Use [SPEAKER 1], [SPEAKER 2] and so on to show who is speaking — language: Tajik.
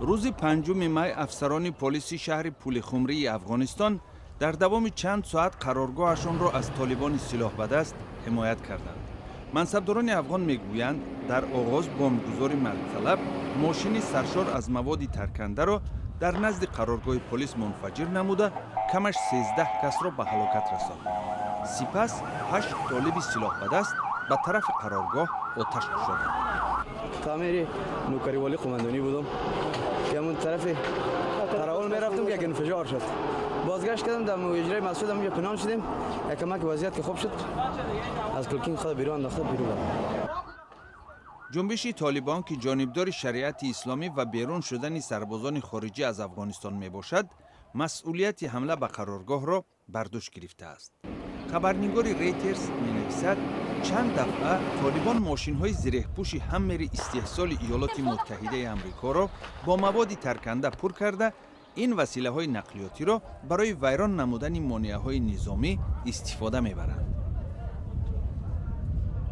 [SPEAKER 1] Рӯзи 5 май афсарони полиси шаҳри Пулихумрии Афғонистон дар давоми чанд соат қароргоҳашонро аз толибони силоҳ ба даст ҳимоят карданд. Мансабдорони афғон мегӯянд, дар оғоз бомбгузори маргталаб мошини саршор аз маводи таркандаро дар назди қароргоҳи полис мунфаҷир намуда, камаш 13 касро ба ҳалокат расонд. Сипас ҳашт толиби силоҳ ба даст ба тарафи қароргоҳ оташ кушоданд.
[SPEAKER 2] Тамири нукаривали қумандонӣ будам, ки ҳамон тарафи қараул мерафтам, ки як инфиҷор шуд. Бозгашт кардам, дар ҳуҷраи масҷид ҳамонҷо пинҳон шудем. Якамак вазъият ки хуб шуд, аз кулкин худ берун андохта берун.
[SPEAKER 1] Ҷунбиши Толибон, ки ҷонибдори шариати исломӣ ва берун шудани сарбозони хориҷӣ аз Афғонистон мебошад, масъулияти ҳамла ба қароргоҳро бар дӯш гирифтааст. Хабарнигори Рейтерс менависад, чанд дафъа толибон мошинҳои зиреҳпӯши Ҳаммери истеҳсоли Иёлоти Муттаҳидаи Амрикоро бо маводи тарканда пур карда, ин василаҳои нақлиётиро барои вайрон намудани монеаҳои низомӣ истифода мебаранд.